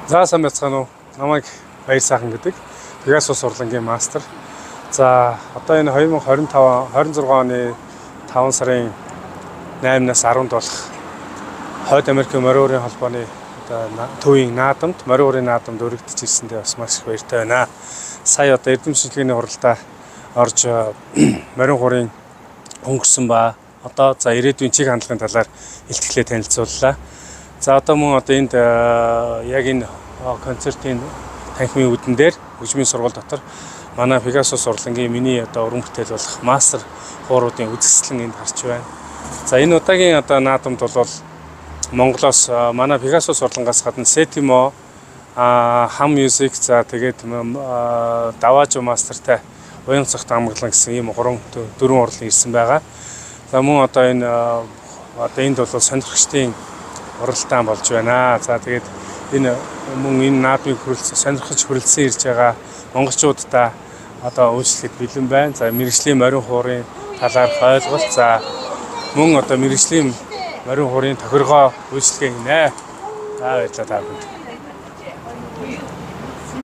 За, сайн байцгаана уу? Намайг Баяр сайхан гэдэг. Пегасус урлангийн мастер. За, одоо энэ 2025 26 оны 5 сарын 8-наас 10-нд болох Хойд Америкийн морин хуурын холбооны одоо төвийн наадамд, морин хуурын наадамд өргөдөж ирсэндээ бас маш их баяртай байна. Сая одоо эрдэм шинжилгээний хуралдаа орж морин хуурын өнгөрсөн ба одоо за ирээдүйн чиг хандлагын талаар илтгэлээ танилцууллаа. За, одоо мөн одоо энд яг энэ концертын танхимын үдэн дээр хөгжмийн сургууль дотор манай Пегасус урлангийн миний одоо уран бүтээл болох мастер хууруудын үзэсгэлэн энд харж байна. За, энэ удаагийн одоо наадамд бол Монголоос манай Пегасус урлангаас гадна Сетимо, Хам Music, за тэгээд Даваажу мастертай Уян цогт амгалан гэсэн ийм 3 4 урлан ирсэн байгаа. За, мөн одоо энэ одоо энд бол сонирхчдын уралдаан болж байна. За, тэгээд энэ мөн энэ наадмыг хүрэлцэн сонирхож хүрэлцэн ирж байгаа монголчуудаа одоо үйлчлэхэд бэлэн байна. За, мэргэжлийн морин хуурын талаарх ойлголт, за мөн одоо мэргэжлийн морин хуурын тохиргоо үйлчилгээ хийнэ. За, баярлалаа та бүхэнд.